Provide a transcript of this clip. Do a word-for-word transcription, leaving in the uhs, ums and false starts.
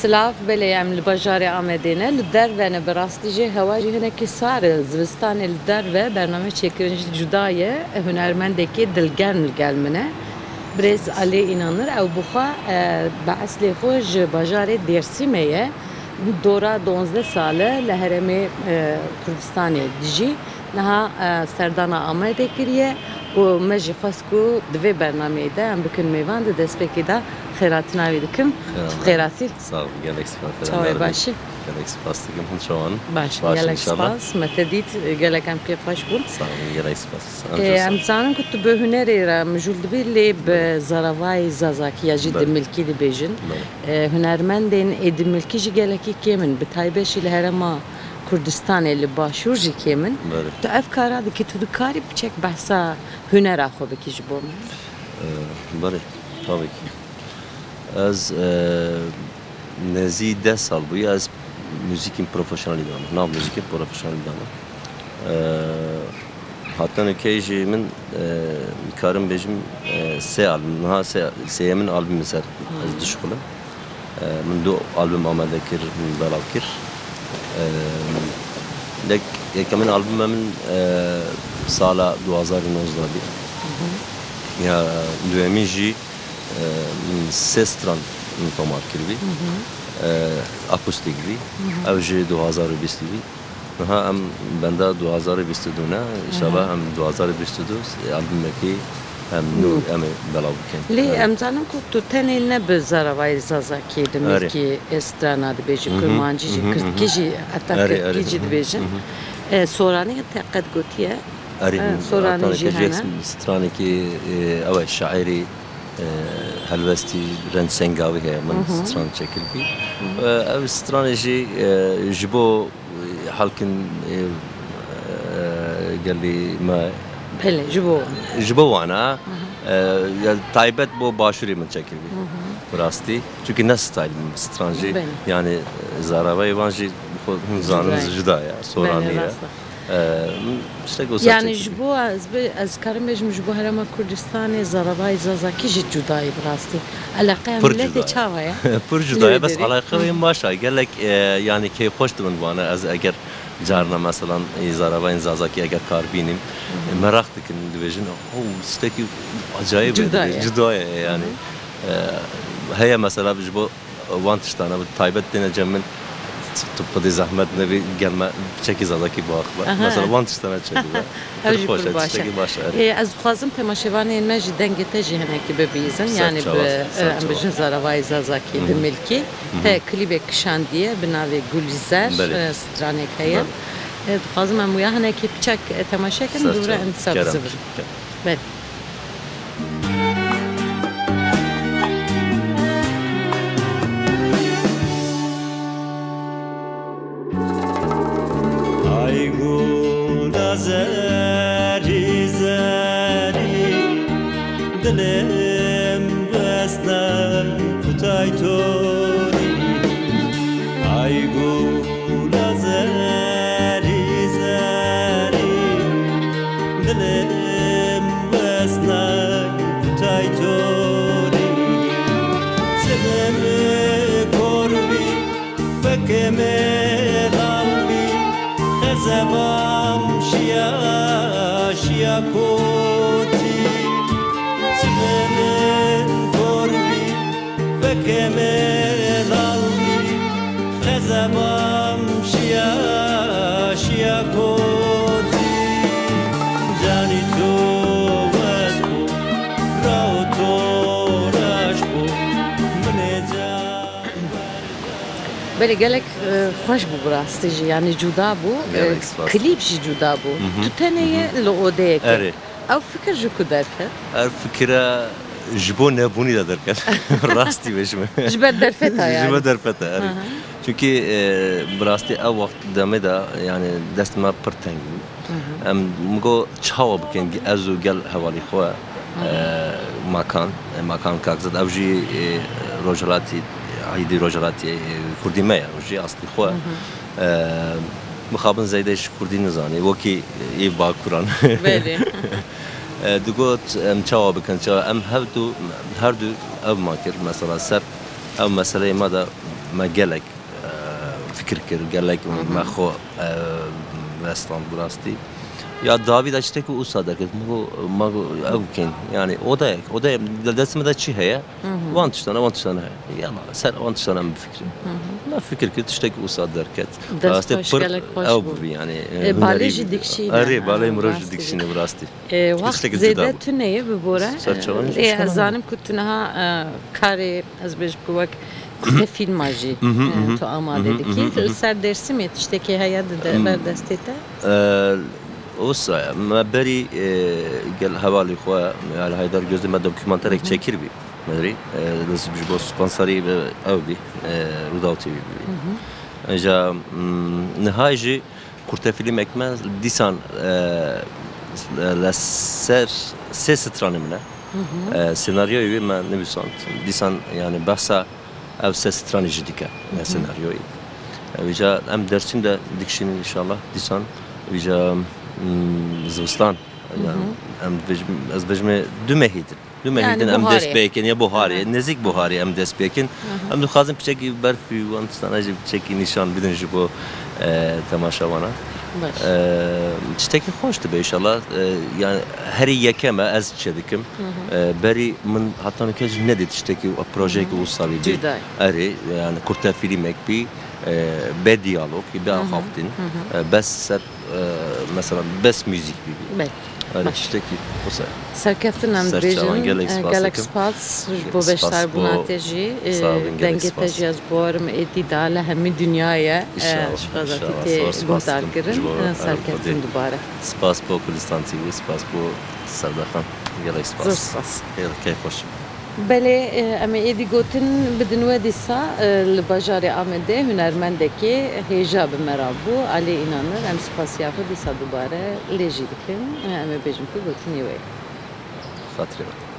Silav, belê, em li bajarê Amedê ne, li derve ne, bi rastî jî hewa jî hinekî sar e. Zivistanê li derve bername çêkirin jî cuda ye. Hunermendekî dilgerm li gel min e. Birêz Alê Înanir, ew bi xwe, e, bi eslê xwe ji bajarê Dêrsimê ye. Dora duwazdeh sal e li herêmê, e, Kurdistanê dijî. Niha, e, serdana Amedê kiriye û me jî xwest ku di vê bernameyê de em bikin mêvan, di destpêkê de xêratina wî dikim. Xêr Tu bi xêratî. Sağ ol, gelek spas. Çawa yî, baş î? Gelek spas dikim. Hûn çawa ne? Baş, baş gelek inşallah. Spas. Me te dît, gelek em kêfxweş bûn. Sağ ol, gelek spas. Em Ê, jî sağ em ol. Dizanin ku tu bi hunerê re mijûl dibî, lê bi Belê. Zaravayê Zazakî ya jî Belê. Dimilkî dibêjin. Belê. Ê, hunermendên ê dimilkî jî gelekî kêm in, bi taybet jî li herêma Kurdistanê li başûr jî kêm in. Belê. Tu ev kara dikî, tu dikarî piçek behsa hunera xwe bikî ji bo me? Ee, belê, tabii ki. Ez, e, nêzî deh sal bûye ez muzîkên profesyonelî dame. Nav muzîkên profesyonelî dame. Ee, Hatina nûkeyê jî min, e, karim bêjim, e, sê album, niha sê, sêyemin albumê ser ez dişuxulim. E, min du album amade kir, min belav kir. E, yek, yekemîn albuma min, e, sala du hazar û nozdeh bî. Ya duyemîn jî, e, min sê stran min tomar kiribî. E, akustîk bî. Ew jî du hazar û bîst bî. Niha em benda du hazar û bîst û du ne, înşallah em du hazar û bîst û du albumekî em nû Nû. em ê belav bikin. Lê Erê. Em zanin ku tu tenê ne bi zaravayê zazakî, Erê. Dimilkî, strana dibêjî, Mhm, kurmancî jî, mhm, kirdkî mhm. jî, heta Erê, kirdkî erê, jî mhm, dibêjin. Mhm. E, soranî te qet gotiye? Erê, E, min soranî hatanê jî kecek hene. Stranekî, e, ew e, şairî, e, helwestî Renc Sengavî heye, min Mhm. stran çekilbî. Mhm. E, ev stranê jî, e, ji bo halkin, e, e, gelî me Belê, ji bo wan. Ji bo wan e. Mhm. E, ya taybet bo başûrê min çekilbî. Mhm. Bi rastî. Çunkî ne style min stran jî. Belê. Yani, e, zaravayê wan jî xwe hûn zanin Cuda ye. Cuda ye, soranî Belê, ye. Rast e. E, işte Yani ji bo ez bi, ez karim bêjim ji bo herêma Kurdistanê zaravayê zazakî jî cuda ye bi rastî. Eleqeya Pir miletê cuda ye. Çawa ye? Pir cuda ye, Lê bes derê. Eleqe wê baş e. Gelek, e, yani keyfxweş dibin wane. Ez eger carna meselan, e, zaravayên zazakî eger kar bînim, e, meraq dikin, dibêjin, "Oh, tiştekî acayip e," Cuda dibê, ye. Cuda ye yani. Hı hı. E, heye mesela ji bo wan tiştana bi taybet têne cem min, tu xwedî zehmet nebî gel me çekî zazakî biaxive. Aha. Mesela wan tiştana çekî be. Ew Pir jî xweş pir e, baş e. Tiştekî baş e, erê. Ê, ez dixwazim temaşevanê me jî dengê te jî hinekî bibîzin. Ser Yani çawa, bi, ser em çawa. Bijin zaravayê zazakî, Hı hı. Dimilkî. Hı hı. Te klîbek kişandiye bi navê Gulîzer, Belê. E, stranek heye. Belê. E, dixwazim em wiya hinekî piçek, e, temaşe kin, Ser dûre çawa. Em dîsa Kerem. Bizivin. Kerem. Belê. Ay gula zerî zerî, dilê min wesna kutay torî. Ay gula zerî zerî, dilê min wesna kutay torî. Çimê min kor bî, fekê min lal bî, xezeba min şiya, şiya kotî. Çimê min kor bî, fekê min lal bî, xezeba min şiya, şiya kotî. Canî to wes bû, raw to reş bû, min ê can Belê gelek, e, xweş bû bi rastî jî, yanî cuda bû. Gelek E, spas. Klîp jî cuda bû. Hı hı. Tu tenê Hı hı. ye li odeyekê. Erê. Ew fikir ji ku derket? Ev fikire ji bo nebûnî de derket. Rastî bêjim. Ji ber derfeta yani. Ji bo derfeta, erê. Hı hı. Çünkü, e, bi rastî ew wext demê de, yani dest me pir teng bû. Hı hı. Em, min got, çawa bikin ez û gel hevalî xwe, Hı hı. e, Makan, e, Makan Kakzad, ew jî, e, Rojhilatî, aîdî Rojhilatî, e, Kurdî me ye, ew jî aslî xwe. Hı hı. E, mixabin zeyde ji Kurdî nizanî, wekî, e, ê Bakuran. Belê. E, digot, em çawa bikin, çawa? Em hevdu, her du ev ma kir, mesela ser ev meseleyê me de Me gelek, e, fikir kir, gelek me xwe, e, vestand bi rastî. Ya dawî de tiştekî wisa derket. Me got, me got, ew bikin. Yani o da, o da li dest me de çi heye? Van tiştane, van tiştane heye. Ya ser van tiştane em bifikirin. Me fikir kir, tiştekî wisa derket. Dest Rastî xweş, pir gelek xweş ew bû. Bibî yani, e, E, balê hunerî jî bibî. Dikşî ne, Erê, balê e, mirov jî rastî. Dikşînê bi rastî. E, wext zêde tune ye bibore. Ser çavan jî E, ez zanim ku tu niha, e, karê, ez bêjim ku wek kurte fîlma jî, e, tu amade dikî. Li ser Dêrsimê tiştekî heye di de, ber destê te? E, wisa ye. Me berî, e, gel hevalî xwe, yani Haydar Gözde me dokumenterek çekir bî. Me berî, e, ji bo sponsorî bi ew bî, e, Rûdaw T V bî. Înca, mm, niha jî kurtefîlmek me dîsan, e, li ser sê stranê min e. E, senaryoyê wê me nivîsand. Dîsan yani behsa ev sê stranê jî dike, e, senaryoyê. E, vêca em Dêrsim de dikişînin înşallah dîsan. Vêca, mm, zivistan, yani em dibêjim, ez dibêjim du mehî din. Du mehî din em dest pê kin, ya buharê, nêzîk buharê em dest pê kin. Em dixwazin piçekî berfî wan tiştana jî piçekî nîşan bidin ji bo, e, temaşevana. E, tiştekî xweş dibe înşallah. E, yani herî yekem e, ez çê dikim. E, berî min heta nûke jî nedî tiştekî, projeyekî wisa bî. Erê, yani kurte fîlmek bî, e, bê diyalog, bê axaftin. E, bes ser e, mesela bes muzîk bibî. Belê. Erê, tiştekî wisa. Serkeftin em dibêjin. Gelek spas, gelek spas ji bo beşdarbûna te jî. Dengê te jî ez bawerim êdî da li hemî dinyayê, e, ji xwe zatî tê guhdarkirin. Serkeftin dubare. Spas bo Kurdistan T V, spas bo Sevda Xan. Gelek spas. Zor spas. Gelek keyf xweş. Belê, e, em ê êdî gotin bidin we dîsa, e, li bajarê Amedê hunermendekê hêja bi me re bû, Alê Înanir. Em spasiya xwe dîsa dubare lê jî dikin. E, em ê bêjin ku gotinê we ye. Xatirê we.